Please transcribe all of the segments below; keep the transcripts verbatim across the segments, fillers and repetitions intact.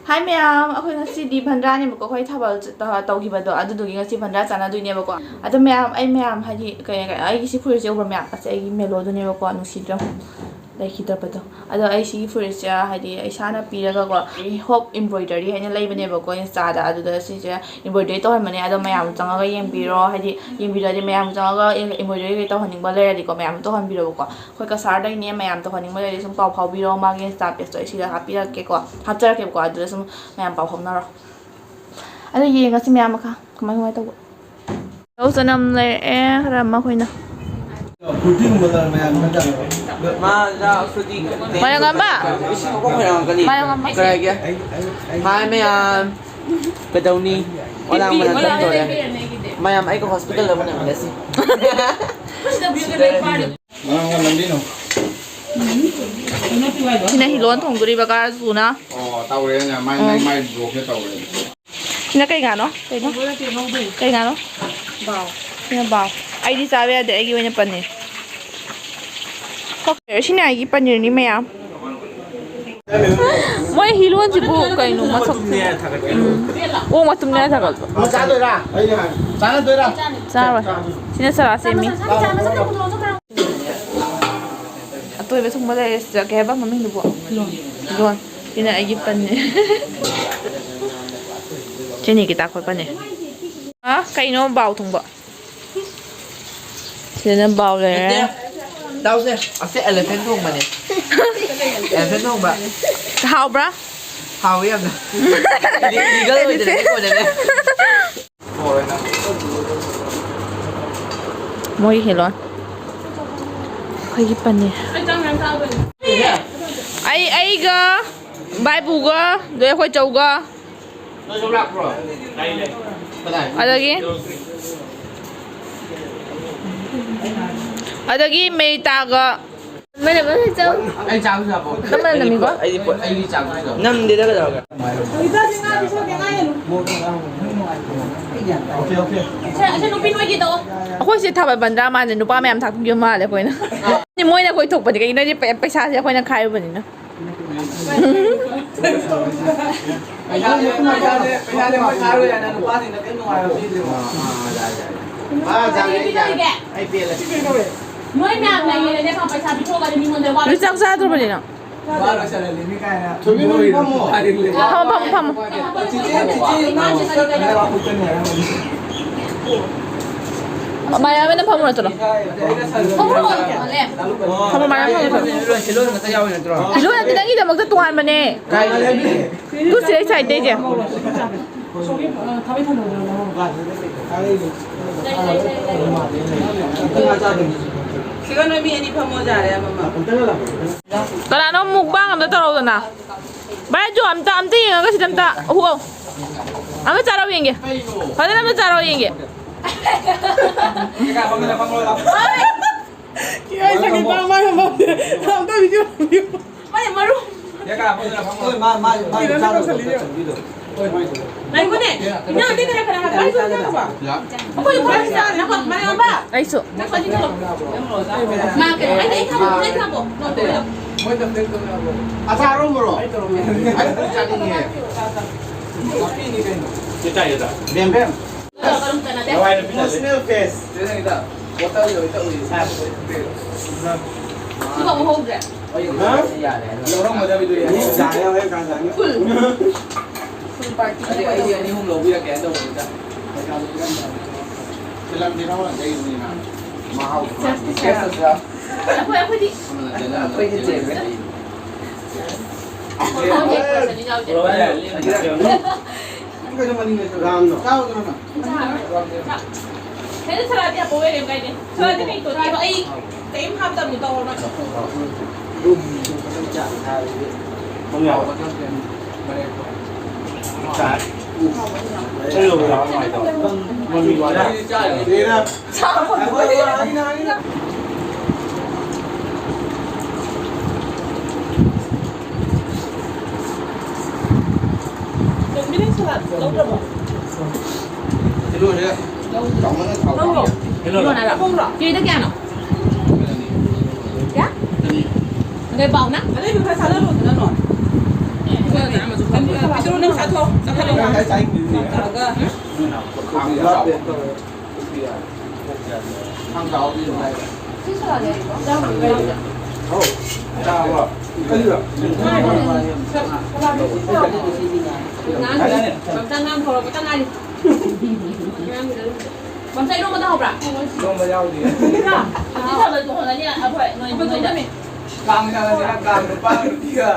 ꯍꯥꯏ ꯃꯌꯥꯝ, ꯑꯩꯈꯣꯏ ꯉꯁꯤꯗꯤ ꯚꯟꯗ꯭ꯔꯥꯅꯦꯕꯀꯣ, ꯑꯩꯈꯣꯏ ꯊꯥꯕꯜ ꯆꯠ-, ꯇꯧꯈꯤꯕꯗꯣ, ꯑꯗꯨꯗꯨꯒꯤ ꯉꯁꯤ ꯚꯟꯗ꯭ꯔꯥ ꯆꯥꯟꯅꯗꯣꯏꯅꯦꯕꯀꯣ꯫ ꯑꯗꯣ ꯃꯌꯥꯝ, ꯑꯩ ꯃꯌꯥꯝ ꯍꯥꯏꯗꯤ ꯀꯩ, ꯀꯩ, ꯑꯩꯒꯤ ꯁꯤ ꯐꯨꯔꯤꯠꯁꯦ ꯎꯕ꯭ꯔꯥ ꯃꯌꯥꯝ? ꯑꯁꯦ ꯑꯩꯒꯤ ꯃꯦꯂꯣꯗꯨꯅꯦꯕꯀꯣ, ꯅꯨꯡꯁꯤꯗ꯭ꯔꯥ? ꯂꯩꯈꯤꯗꯕꯗꯣ꯫ ꯑꯗꯣ ꯑꯩ ꯁꯤꯒꯤ ꯐꯨꯔꯤꯠꯁꯦ ꯍꯥꯏꯗꯤ ꯏꯁꯥꯅ ꯄꯤꯔꯒꯀꯣ, ꯍꯣꯞ ꯏꯝꯕ꯭ꯔꯣꯏꯗꯔꯤ ꯍꯥꯏꯅ ꯂꯩꯕꯅꯦꯕꯀꯣ ꯏꯟꯁꯇꯥꯗ, ꯑꯗꯨꯗ ꯁꯤꯁꯦ ꯏꯝꯕ꯭ꯔꯣꯏꯗꯔꯤ ꯇꯧꯍꯟꯕꯅꯦ꯫ ꯑꯗꯣ ꯃꯌꯥꯝ ꯆꯪꯉꯒ ꯌꯦꯡꯕꯤꯔꯣ, ꯍꯥꯏꯗꯤ ꯌꯦꯡꯕꯤꯔꯗꯤ ꯃꯌꯥꯝ ꯆꯪꯉꯒ ꯏꯝꯕ꯭ꯔꯣꯏꯗꯔꯤ ꯀꯩ ꯇꯧꯍꯟꯅꯤꯡꯕ ꯂꯩꯔꯗꯤꯀꯣ, ꯃꯌꯥꯝ ꯇꯧꯍꯟꯕꯤꯔꯣꯀꯣ꯫ ꯑꯩꯈꯣꯏ ꯀꯁꯥꯔꯗꯩꯅꯦ, ꯃꯌꯥꯝ ꯇꯧꯍꯟꯅꯤꯡꯕ ꯂꯩꯔꯗꯤ ꯁꯨꯝ ꯄꯥꯎ ꯐꯥꯎꯕꯤꯔꯣ, ꯃꯥꯒꯤ ꯏꯟꯁꯇꯥ ꯄꯦꯖꯇꯣ ꯑꯩ ꯁꯤꯗ ꯍꯥꯞꯄꯤꯔꯛꯀꯦꯀꯣ, ꯍꯥꯞꯆꯔꯛꯀꯦꯕꯀꯣ꯫ ꯑꯗꯨꯗ ꯁꯨꯝ ꯃꯌꯥꯝ ꯄꯥꯎ ꯐꯥꯎꯅꯔꯣ꯫ ꯑꯗꯣ ꯌꯦꯡꯉꯁꯤ ꯃꯌꯥꯝ ꯃꯈꯥ ꯀꯃꯥꯏ ꯀꯃꯥꯏ ꯇꯧꯕ꯫ ꯇꯤꯜꯍꯧ ꯆꯅꯝ ꯂꯩꯔꯛꯑꯦ ꯈꯔ ꯑꯃ ꯑꯩꯈꯣꯏꯅ꯫ ꯃꯥꯌꯥꯝ ꯉꯝꯕ? ꯃꯥꯌꯥꯝ ꯉꯝꯕ? ꯀꯔꯤ ꯍꯥꯏꯒꯦ? ꯍꯥꯏ ꯃꯌꯥꯝ꯫ ꯀꯩꯗꯧꯅꯤ? ꯑꯣꯂꯥꯡꯕꯅ ꯇꯧꯔꯦ꯫ ꯃꯌꯥꯝ ꯑꯩꯒ ꯍꯣꯁꯄꯤꯇꯥꯜꯗ ꯎꯅꯃꯤꯟꯅꯁꯤ꯫ ꯁꯤꯅ ꯍꯤꯂꯣꯟ ꯊꯣꯡꯗꯣꯔꯤꯕ ꯀꯥꯔꯖꯨꯅ꯫ ꯑꯣ, ꯇꯧꯔꯦꯅꯦ꯫ ꯃꯥꯏ, ꯃꯥꯏ, ꯃꯥꯏ ꯕ꯭ꯂꯣꯛꯁꯦ ꯇꯧꯔꯦ꯫ ꯁꯤꯅ ꯀꯩ ꯉꯥꯅꯣ? ꯀꯩꯅꯣ? ꯀꯩ ꯉꯥꯅꯣ? ꯕꯥꯎ꯫ ꯁꯤꯅ ꯕꯥꯎ꯫ ꯑꯩꯗꯤ ꯆꯥꯕ ꯌꯥꯗꯦ, ꯑꯩꯒꯤ ꯑꯣꯏꯅ ꯄꯅꯤꯔ꯫ ꯁꯤꯅ ꯑꯩꯒꯤ ꯄꯅꯤꯔꯅꯤ ꯃꯌꯥꯝ꯫ ꯃꯣꯏ ꯍꯤꯂꯣꯟꯁꯤꯕꯨ ꯀꯩꯅꯣ ꯃꯁꯛꯁꯤꯕꯨ? ꯎꯝ꯫ ꯑꯣꯛ ꯃꯇꯨꯝꯅꯦ ꯊꯥꯒꯠꯄ꯫ ꯆꯥꯗꯣꯏꯔꯥ? ꯆꯥꯅꯗꯣꯏꯔꯥ? ꯆꯥꯔꯣꯏ꯫ ꯁꯤꯅ ꯆꯔꯥ ꯁꯦꯝꯃꯤ꯫ ꯑꯇꯣꯏꯕ ꯊꯣꯡꯕ ꯂꯩꯔꯦ ꯁꯤꯗ꯫ ꯀꯩ ꯍꯥꯏꯕ ꯃꯃꯤꯡꯗꯨꯕꯨ? ꯂꯣꯟ꯫ ꯁꯤꯅ ꯑꯩꯒꯤ ꯄꯟꯅꯦ꯫ ꯁꯤꯅꯤ ꯒꯤꯇꯥ ꯈꯣꯠꯄꯅꯦ꯫ ꯑ, ꯀꯩꯅꯣ ꯕꯥꯎ ꯊꯣꯡꯕ? ꯁꯤꯗꯅ ꯕꯥꯎ ꯂꯩꯔꯦ꯫ ꯅꯠꯇꯦ꯫ ꯇꯥꯎꯁꯦ, ꯑꯁꯤ elephant ꯊꯣꯡꯕꯅꯦ꯫ Elephant ꯊꯣꯡꯕ꯫ ꯍꯥꯎꯕ꯭ꯔꯥ? ꯍꯥꯎꯋꯤ ꯌꯥꯝꯅ꯫ ꯏꯂꯤ-, ꯏꯂꯤꯒꯜ ꯑꯣꯏꯗꯅ ꯀꯣꯟꯅꯅꯦ꯫ ꯃꯣꯏꯒꯤ ꯍꯦꯜꯂꯣ꯫ ꯑꯩꯈꯣꯏꯒꯤ ꯄꯅꯤꯔ꯫ ꯑꯩ, ꯑꯩꯒ, ꯕꯥꯏꯕꯨꯒ, ꯑꯗꯩ ꯑꯩꯈꯣꯏ ꯆꯧꯒ꯫ ꯑꯗꯒꯤ, ꯑꯗꯒꯤ ꯃꯦꯔꯤꯇꯥꯒ꯫ ꯃꯅꯝ ꯑꯃ ꯆꯪ-, ꯑꯩ ꯆꯥꯕꯁꯨ ꯌꯥꯕ꯭ꯔꯣ? ꯅꯪ ꯃꯅꯝ ꯅꯝꯃꯤꯀꯣ? ꯑꯩꯗꯤ ꯄꯣ-, ꯑꯩꯗꯤ ꯆꯥꯕꯁꯨ ꯌꯥꯕ꯭ꯔꯣ? ꯅꯝꯗꯦꯗ ꯀꯩꯗꯧꯔꯒꯦ? ꯑꯩꯈꯣꯏꯁꯦ ꯊꯥꯕꯜ ꯕꯟꯗ꯭ꯔꯥ ꯃꯥꯜꯂꯦ, ꯅꯨꯄꯥ ꯃꯌꯥꯝ ꯊꯥꯛꯄꯤꯕ ꯃꯥꯜꯂꯦ ꯑꯩꯈꯣꯏꯅ꯫ ꯃꯣꯏꯅ ꯀꯣꯏꯊꯣꯛꯄꯅꯤ ꯀꯩꯒꯤꯅꯣ ꯍꯥꯏꯗꯤ ꯄꯩ-, ꯄꯩꯁꯥꯁꯦ ꯑꯩꯈꯣꯏꯅ ꯈꯥꯏꯔꯨꯕꯅꯤꯅ꯫ ꯄꯩꯁꯥꯁꯦ ꯄꯩꯁꯥꯁꯦ ꯄꯩꯁꯥꯁꯦ ꯃꯣꯏ ꯊꯥꯔꯣꯏ ꯍꯥꯏꯅ ꯅꯨꯄꯥꯁꯤꯡꯅ ꯀꯩꯝ ꯅꯨꯡꯉꯥꯏꯕ ꯄꯤꯗ꯭ꯔꯦꯕ꯫ ꯑꯥ, ꯌꯥꯔꯦ, ꯌꯥꯔꯦ꯫ ꯑꯥ, ꯌꯥꯔꯦ, ꯌꯥꯔꯦ꯫ ꯑꯩ ꯄꯦꯜꯂꯦ꯫ ꯅꯣꯏ ꯃꯌꯥꯝ ꯂꯩꯔꯦꯅꯦ ꯄꯩꯁꯥ ꯄꯤꯊꯣꯛꯑꯒ ꯃꯤꯉꯣꯟꯗ ꯋꯥ꯫ ꯅꯣꯏ ꯆꯥꯛ ꯆꯥꯗ꯭ꯔꯕꯅꯤꯅ? ꯋꯥ ꯂꯣꯏꯁꯜꯂꯦ ꯃꯤ ꯀꯥꯏꯅ꯫ ꯊꯣꯏꯕꯤ, ꯅꯣꯏ ꯐꯝꯃꯣ꯫ ꯐꯝꯃꯣ, ꯐꯝꯃꯣ, ꯐꯝꯃꯣ꯫ ꯆꯤꯆꯦ, ꯆꯤꯆꯦ, ꯅꯪ ꯆꯠꯈ꯭ꯔꯦ꯫ ꯃꯥꯌꯥꯕꯤꯅ ꯐꯝꯃꯨꯔꯣ ꯆꯠꯂꯣ꯫ ꯐꯝꯃꯨꯔꯣ꯫ ꯐꯝꯃꯣ, ꯃꯥꯌꯥꯕꯤ ꯐꯝꯃꯨꯔꯣ ꯆꯠꯂꯣ꯫ ꯁꯤꯂꯣꯟ ꯉꯥꯛꯇ ꯌꯥꯎꯏ ꯅꯠꯇ꯭ꯔꯣ? ꯁꯤꯂꯣꯟ ꯅꯠꯇꯦ, ꯅꯪꯒꯤꯗꯃꯛꯇ ꯇꯣꯉꯥꯟꯕꯅꯦ꯫ ꯀꯥꯏ ꯂꯩꯕꯤ? ꯇꯨ ꯁꯤꯗꯩ ꯁꯥꯏꯗꯇꯩꯁꯦ꯫ ꯁꯤꯒ ꯅꯣꯏ ꯃꯤ ꯑꯅꯤ ꯐꯝꯃꯣ ꯌꯥꯔꯦ ꯑꯃꯃꯝ꯫ ꯀꯅꯥꯅꯣ mukbang ꯑꯝꯇ ꯇꯧꯔꯧꯗꯅ? ꯚꯥꯏ, ꯑꯗꯨ ꯑꯝꯇ, ꯑꯝꯇ ꯌꯦꯡꯉꯒ ꯁꯤꯗ ꯑꯝꯇ ꯍꯨꯛꯑꯣ꯫ ꯑꯝꯇ ꯆꯥꯔꯧ ꯌꯦꯡꯒꯦ꯫ ꯐꯖꯅ ꯑꯝꯇ ꯆꯥꯔꯧ ꯌꯦꯡꯒꯦ꯫ ꯀꯤꯍꯣꯏ ꯁꯪꯒꯤꯠ ꯄꯥꯝꯕ ꯉꯝꯃꯝꯗꯦ꯫ ꯑꯝꯇ video ꯅꯝꯕꯤꯌꯨ꯫ ꯃꯥꯅꯦ, ꯃꯔꯨ꯫ ꯍꯣꯏ, ꯃꯥ, ꯃꯥ, ꯃꯥ ꯀꯤꯔꯟꯅ ꯆꯥꯅꯕ ꯀꯧꯁꯜꯂꯛꯏ꯫ ꯆꯠꯆꯕꯤꯗꯣ꯫ ꯉꯥꯏꯈꯣꯅꯦ꯫ ꯏꯟꯖꯥꯡꯗꯤ ꯀꯅꯥ ꯀꯅꯥ ꯍꯥꯞꯄ? ꯑꯩꯁꯨ ꯆꯥꯅꯕ꯫ ꯑꯩꯈꯣꯏ ꯈ꯭ꯋꯥꯏ ꯆꯥꯅꯕ꯫ ꯃꯥꯂꯦꯝꯉꯥꯟꯕ꯫ ꯑꯩꯁꯨ꯫ ꯅꯪ ꯈ꯭ꯋꯥꯏꯗꯒꯤ ꯆꯥꯅꯕ꯫ ꯃꯥ ꯀꯩꯅꯣ? ꯑꯩ, ꯑꯩ ꯊꯝꯃꯣ, ꯑꯩ ꯊꯝꯃꯣ꯫ ꯃꯣꯏꯗ ꯐ꯭ꯂꯦꯛ ꯇꯧꯅꯕ꯭ꯔꯣ? ꯑꯆꯥꯔ ꯍꯣꯡꯕ꯭ꯔꯣ? ꯑꯩ ꯇꯧꯔꯝꯃꯦ꯫ ꯑꯩ ꯆꯥꯅꯤꯡꯉꯦ꯫ ꯅꯥꯄꯤꯅꯤ ꯀꯩꯅꯣ꯫ ꯕꯦꯝ ꯕꯦꯝ꯫ ꯀꯔꯝ ꯆꯥꯟꯅꯗꯦ? ꯂꯋꯥꯏ ꯅꯨꯄꯤ ꯅꯠꯇꯦ꯫ Emotional face꯫ ꯆꯦ ꯁꯪꯒꯤꯇꯥ, ꯕꯣꯇꯜꯗ ꯑꯣꯏ ꯇꯧꯏ꯫ ꯁꯤꯕꯨ ꯑꯃꯨꯛ ꯍꯧꯗ꯭ꯔꯦ? ꯍꯥ? ꯌꯥꯔꯦ꯫ ꯂꯧꯔꯝꯒꯗꯕꯗꯨ ꯌꯥꯔꯦ꯫ ꯆꯥ ꯌꯥꯎꯔꯦ, ꯀꯥ ꯆꯥꯅꯤ꯫ Full꯫ Full party꯫ ꯑꯩ, ꯑꯩꯗꯤ ꯑꯅꯤ ꯑꯍꯨꯝ ꯂꯧꯕꯤꯔꯛꯀꯦ ꯍꯥꯏꯅ ꯇꯧꯕꯅꯤꯗ꯫ ꯄꯩꯁꯥꯗꯨ ꯄꯤꯔꯝꯗꯕꯅꯤ꯫ ꯐꯤꯂꯝꯗꯤ ꯅꯪꯅ ꯂꯩꯕꯅꯤꯅ꯫ ꯃꯍꯥꯎꯗꯣ꯫ Yes, yes, yes꯫ ꯑꯩꯈꯣꯏ, ꯑꯩꯈꯣꯏꯗꯤ ꯑꯃꯅ ꯆꯠꯂꯒ ꯑꯩꯈꯣꯏꯗꯤ ꯂꯧꯕꯤꯔꯛꯀꯦ꯫ ꯆꯦꯟꯒ꯭ꯔꯦ꯫ ꯍꯧꯖꯤꯛ ꯄꯩꯁꯥꯗꯤ ꯌꯥꯎꯗꯦ꯫ ꯂꯧꯔꯦ꯫ ꯅꯪ ꯀꯩꯅꯣ ꯃꯅꯤꯡ ꯂꯩꯇ꯭ꯔꯣ? ꯔꯥꯝꯗꯣ꯫ ꯆꯥꯎꯗ꯭ꯔꯣ ꯅꯪ? ꯆꯥꯔꯣꯏ꯫ ꯀꯩꯅꯣ ꯁꯂꯥꯗ ꯍꯥꯞꯄꯛꯑꯣ ꯌꯥꯔꯦ ꯀꯥꯏꯗꯦ꯫ ꯁꯂꯥꯗ ꯀꯩ ꯇꯧꯗꯣꯏꯅꯣ? ꯑꯩ ꯀꯩꯝ ꯍꯥꯞꯇꯕꯅꯤ ꯇꯧꯔꯣ ꯅꯪ꯫ ꯂꯧꯗ꯭ꯔꯕꯣ? ꯂꯧꯗ꯭ꯔꯣ? ꯂꯧꯗ꯭ꯔꯣ? ꯀꯦꯖꯤꯗ ꯀꯌꯥꯅꯣ? ꯀꯌꯥ? ꯑꯗꯩ ꯄꯥꯎꯅ? ꯑꯗꯩ ꯈꯔ ꯁꯥꯖꯜꯂꯣꯗꯅ ꯅꯣꯏ꯫ ꯄꯤꯇ꯭ꯔꯨ, ꯅꯪ ꯆꯥꯊꯣꯛ, ꯆꯥꯊꯣꯛ꯫ ꯇꯧꯔꯒ꯫ ꯉꯥꯡ-, ꯉꯥꯡ ꯍꯧꯔꯛꯄꯇ ꯉꯥꯏꯔꯤ꯫ ꯃꯝꯆꯥ, ꯏꯔꯣꯝꯕꯗ ꯍꯧꯕ꯭ꯔꯥ? ꯏꯔꯣꯝꯕ ꯌꯥꯎꯗꯦ꯫ ꯏꯔꯣꯝꯕ ꯊꯣꯡꯉꯅꯤ ꯑꯩꯈꯣꯏ, ꯅꯣꯏ, ꯑꯩꯈꯣꯏ ꯅꯣꯏꯗ꯫ ꯊꯣꯡꯉꯗꯣꯏꯅꯤ꯫ ꯀꯥꯡ ꯆꯥꯟꯅꯁꯤꯔ? ꯀꯥꯡ ꯅꯨꯄꯥ ꯅꯨꯄꯤꯒ꯫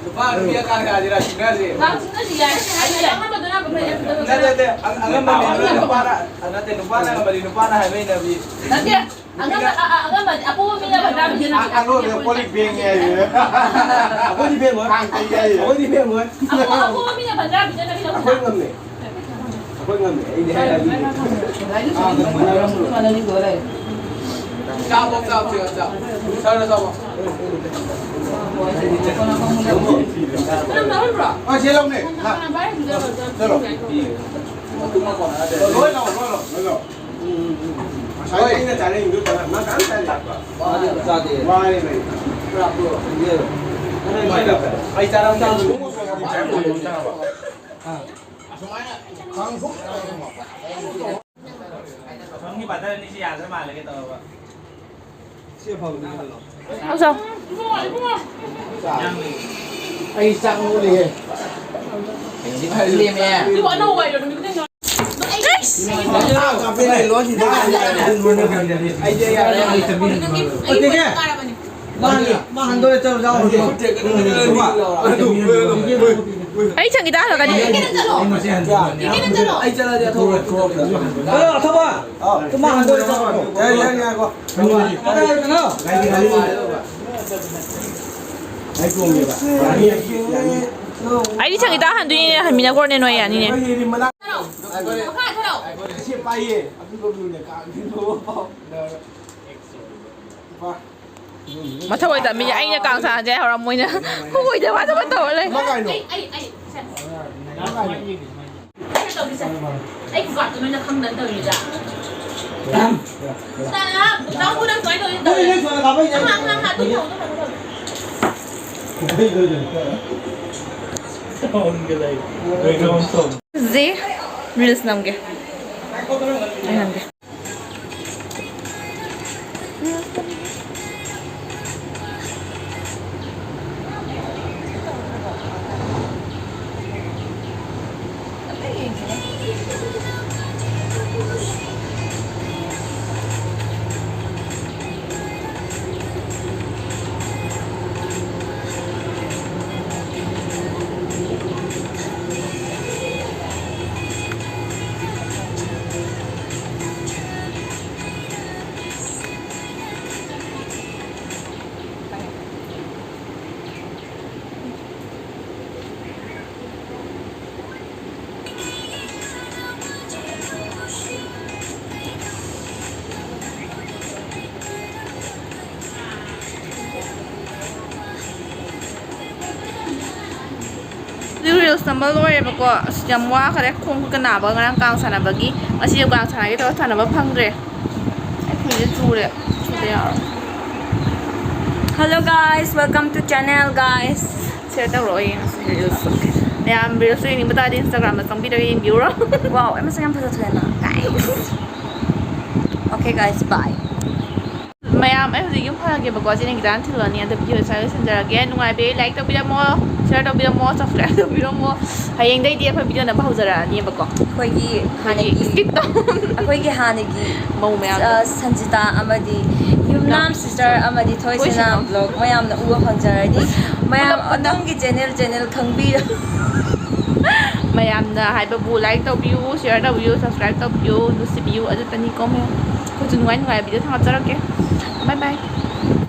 ꯅꯨꯄꯥ ꯅꯨꯄꯤꯒ ꯀꯥꯡ ꯆꯥꯟꯅꯁꯤꯔ? ꯁꯤꯡꯅꯁꯤ꯫ ꯀꯥꯡ ꯁꯤꯡꯅꯁꯤ ꯌꯥꯏ꯫ ꯑꯩꯗꯤ ꯑꯉꯝꯕꯗꯨꯅ ꯐꯩ꯫ ꯅꯠꯇꯦ, ꯅꯠꯇꯦ꯫ ꯑꯉꯝꯕ ꯃꯤꯗꯨꯅ ꯅꯨꯄꯥꯅ, ꯅꯠꯇꯦ, ꯅꯨꯄꯥꯅ ꯉꯝꯃꯗꯤ ꯅꯨꯄꯥꯅ ꯍꯥꯏꯕ ꯏꯟꯅꯕꯤ꯫ ꯅꯠꯇꯦ꯫ ꯑꯉꯝꯕ, ꯑ, ꯑ, ꯑꯉꯝꯕꯗꯤ ꯑꯄꯣꯕ ꯃꯤꯅ ꯐꯠꯇ꯭ꯔꯥ ꯐꯖꯅ ꯑ-, ꯑꯔꯣꯏꯕꯗ ꯀꯣꯜ ꯂꯤꯛ ꯐꯦꯡꯉꯦ ꯍꯥꯏꯌꯦ꯫ ꯑꯩꯈꯣꯏꯗꯤ ꯐꯦꯡꯉꯣꯏ꯫ ꯀꯥꯡ ꯇꯩ ꯍꯥꯏꯌꯦ꯫ ꯑꯩꯈꯣꯏꯗꯤ ꯐꯦꯡꯉꯣꯏ꯫ ꯑꯄꯣ-, ꯑꯄꯣꯕ ꯃꯤꯅ ꯐꯠꯇ꯭ꯔꯥ ꯐꯖꯅ ꯐꯦꯡꯉꯣꯏ꯫ ꯑꯩꯈꯣꯏ ꯉꯝꯃꯦ꯫ ꯑꯩꯈꯣꯏ ꯉꯝꯃꯦ꯫ ꯑꯩꯗꯤ ꯍꯥꯏꯔꯛꯑꯕꯅꯤ꯫ ꯆꯥꯕꯣ, ꯆꯥꯕꯣ, ꯆꯥꯕꯣ꯫ ꯁꯥꯔ, ꯆꯥꯕꯣ꯫ ꯀꯅꯥ ꯄꯥꯏꯔꯤꯕ꯭ꯔꯣ? ꯑ, ꯁꯤ ꯂꯧꯅꯦ꯫ ꯍꯥ꯫ ꯀꯅꯥ ꯄꯥꯏꯔꯤꯕ꯭ꯔꯣ? ꯆꯠꯂꯣ꯫ ꯂꯣꯏ ꯂꯥꯎ, ꯂꯣꯏ ꯂꯥꯎ, ꯂꯣꯏ ꯂꯥꯎ꯫ ꯉꯁꯥꯏ ꯑꯩꯅ ꯆꯥꯅꯤꯡꯉꯤꯗꯨ ꯀꯅꯥ-, ꯃꯥ ꯀꯅꯥꯝ ꯆꯥꯗꯦ꯫ ꯆꯥꯗꯦ꯫ ꯋꯥꯔꯦ ꯀꯩꯅꯣ꯫ ꯑꯩ ꯆꯥꯔꯝꯗꯦ꯫ ꯅꯪꯒꯤ ꯕꯇꯔ ꯑꯅꯤꯁꯤ ꯌꯥꯗ꯭ꯔ ꯃꯥꯜꯂꯦ ꯀꯩꯗꯧꯔꯕ? ꯁꯤ ꯑꯐꯕꯗꯨꯅꯤ ꯀꯩꯅꯣ꯫ ꯂꯧꯁꯣ꯫ ꯑꯩ ꯆꯥꯛ ꯃꯨꯠꯂꯤꯍꯦ꯫ ꯂꯦꯝꯃꯦ꯫ ꯑꯗꯨꯕꯨ ꯑꯅꯧꯕ ꯍꯥꯏꯗꯣ ꯅꯨꯃꯤꯠ ꯈꯨꯗꯤꯡꯒꯤ ꯑꯩꯁ! ꯑꯩ ꯆꯪꯈꯤꯗ ꯍꯜꯂꯛꯀꯅꯤ꯫ ꯑꯩ ꯆꯠꯂꯗꯤ ꯑꯊꯧꯕ꯫ ꯑꯊꯧꯕ! ꯃꯥ ꯍꯟꯗꯣꯔꯦ ꯆꯠꯂꯣ꯫ ꯌꯥꯔꯦ, ꯌꯥꯔꯦ, ꯌꯥꯔꯦꯀꯣ꯫ ꯀꯗꯥꯏꯗꯅꯣ? ꯑꯩꯗꯤ ꯁꯪꯒꯤꯇꯥ ꯍꯟꯗꯣꯏꯅꯦ, ꯍꯟꯃꯤꯟꯅꯈ꯭ꯔꯣꯅꯦ ꯅꯣꯏ ꯌꯥꯅꯤꯅꯦ꯫ ꯁꯤ ꯄꯥꯏꯌꯦ꯫ ꯃꯊꯧ ꯑꯣꯏ ꯇꯝꯃꯤꯅꯦ꯫ ꯑꯩꯅ ꯀꯥꯡ ꯁꯥꯟꯅꯁꯦ ꯍꯥꯏ ꯍꯧꯔ ꯃꯣꯏꯅ ꯍꯨꯏꯗ ꯃꯥ ꯊꯕꯛ ꯇꯧꯔ ꯂꯩ꯫ ꯑꯃ ꯀꯥꯏꯅꯣ? ꯑꯩ, ꯑꯩ, ꯑꯩ, ꯁꯦ꯫ ꯑꯃ ꯀꯥꯏꯅꯣ? ꯀꯩꯅꯣ ꯇꯧꯔꯤꯁꯦ꯫ ꯑꯩ ꯈꯨꯀꯥꯛꯇꯣ ꯅꯣꯏꯅ ꯈꯪꯗꯅ ꯇꯧꯔꯤꯗ꯫ ꯇꯥ-, ꯇꯥꯃꯣ, ꯅꯪ ꯀꯃꯥꯏꯅ ꯇꯧꯔꯤꯅꯣ? ꯅꯣꯏ, ꯅꯣꯏ ꯁꯣꯝꯗ ꯀꯥꯞꯄꯛꯏꯅꯦ꯫ ꯑꯍꯥ, ꯑꯍꯥ, ꯑꯍꯥ, ꯑꯗꯨꯝ ꯊꯝꯃꯣ, ꯑꯗꯨꯝ ꯊꯝꯃꯣ, ꯑꯗꯨꯝ ꯊꯝꯃꯣ꯫ ꯁꯤ reels ꯅꯝꯒꯦ꯫ ꯑꯩ ꯅꯝꯒꯦ꯫ Reels ꯅꯝꯕ ꯂꯣꯏꯔꯦꯕꯀꯣ꯫ ꯑꯁ, ꯌꯥꯝ ꯋꯥꯈꯔꯦ꯫ ꯈꯣꯡ ꯈꯨꯠꯀ ꯅꯥꯕ ꯉꯔꯥꯡ ꯀꯥꯡ ꯁꯥꯟꯅꯕꯒꯤ꯫ ꯉꯁꯤꯁꯨ ꯀꯥꯡ ꯁꯥꯟꯅꯒꯦ ꯇꯧꯔ ꯁꯥꯟꯅꯕ ꯐꯪꯗ꯭ꯔꯦ꯫ ꯑꯩ ꯐꯤꯁꯦ ꯆꯨꯔꯦ꯫ ꯆꯨꯗ ꯌꯥꯔꯣꯏ꯫ Hello guys, welcome to channel guys. Share ꯇꯧꯔꯛꯑꯣ ꯌꯦꯡꯉꯁꯤ reels꯫ ꯃꯌꯥꯝ reels ꯌꯦꯡꯅꯤꯡꯕ ꯇꯥꯔꯗꯤ Instagram ꯗ ꯆꯪꯕꯤꯔꯒ ꯌꯦꯡꯕꯤꯌꯨꯔꯣ꯫ Wow, ꯑꯩ ꯃꯁꯛ ꯌꯥꯝ ꯐꯖꯊꯣꯛꯑꯦꯅ꯫ Guys. Okay guys, bye. ꯃꯌꯥꯝ, ꯑꯩ ꯍꯧꯖꯤꯛ ꯌꯨꯝ ꯍꯜꯂꯒꯦꯕꯀꯣ꯫ ꯁꯤꯅ ꯈꯤꯇꯪ ꯊꯤꯜꯂꯅꯤ꯫ ꯑꯗꯣ video ꯁ꯭ꯋꯥꯏꯗ ꯂꯣꯏꯁꯤꯟꯖꯔꯒꯦ꯫ ꯅꯨꯡꯉꯥꯏꯕꯤꯔꯦ, like ꯇꯧꯕꯤꯔꯝꯃꯣ, share ꯇꯧꯕꯤꯔꯝꯃꯣ, subscribe ꯇꯧꯕꯤꯔꯝꯃꯣ꯫ ꯍꯌꯦꯡꯗꯩꯗꯤ ꯑꯩꯈꯣꯏ video ꯅꯝꯕ ꯍꯧꯖꯔꯛꯑꯅꯤꯕꯀꯣ꯫ ꯑꯩꯈꯣꯏꯒꯤ ꯑꯩꯈꯣꯏꯒꯤ ꯍꯥꯟꯅꯒꯤ skip ꯇꯧ-, ꯑꯩꯈꯣꯏꯒꯤ ꯍꯥꯟꯅꯒꯤ, ꯃꯧ ꯃꯌꯥꯝꯗꯣ꯫ ꯑ, ꯁꯟꯖꯤꯇꯥ ꯑꯃꯗꯤ ꯌꯨꯝꯅꯥꯝ ꯌꯨꯝꯅꯥꯝ sister ꯑꯃꯗꯤ ꯊꯣꯏꯁꯅꯥ ꯊꯣꯏꯁꯅꯥ vlog ꯃꯌꯥꯝꯅ ꯎꯕ ꯐꯪꯖꯔꯅꯤ꯫ ꯃꯌꯥꯝ ꯄꯨꯂꯞ ꯄꯨꯟꯅ꯫ ꯑꯗꯣꯝꯒꯤ channel, channel ꯈꯪꯕꯤꯌꯨ꯫ ꯃꯌꯥꯝꯅ ꯍꯥꯏꯕꯕꯨ like ꯇꯧꯕꯤꯌꯨ, share ꯇꯧꯕꯤꯌꯨ, subscribe ꯇꯧꯕꯤꯌꯨ, ꯅꯨꯡꯁꯤꯕꯤꯌꯨ, ꯑꯗꯨꯇꯅꯤꯀꯣ ꯃꯌꯥꯝ꯫ ꯑꯩꯈꯣꯏꯁꯨ ꯅꯨꯡꯉꯥꯏ ꯅꯨꯡꯉꯥꯏꯕ video ꯊꯥꯒꯠꯆꯔꯛꯀꯦ꯫ Bye bye꯫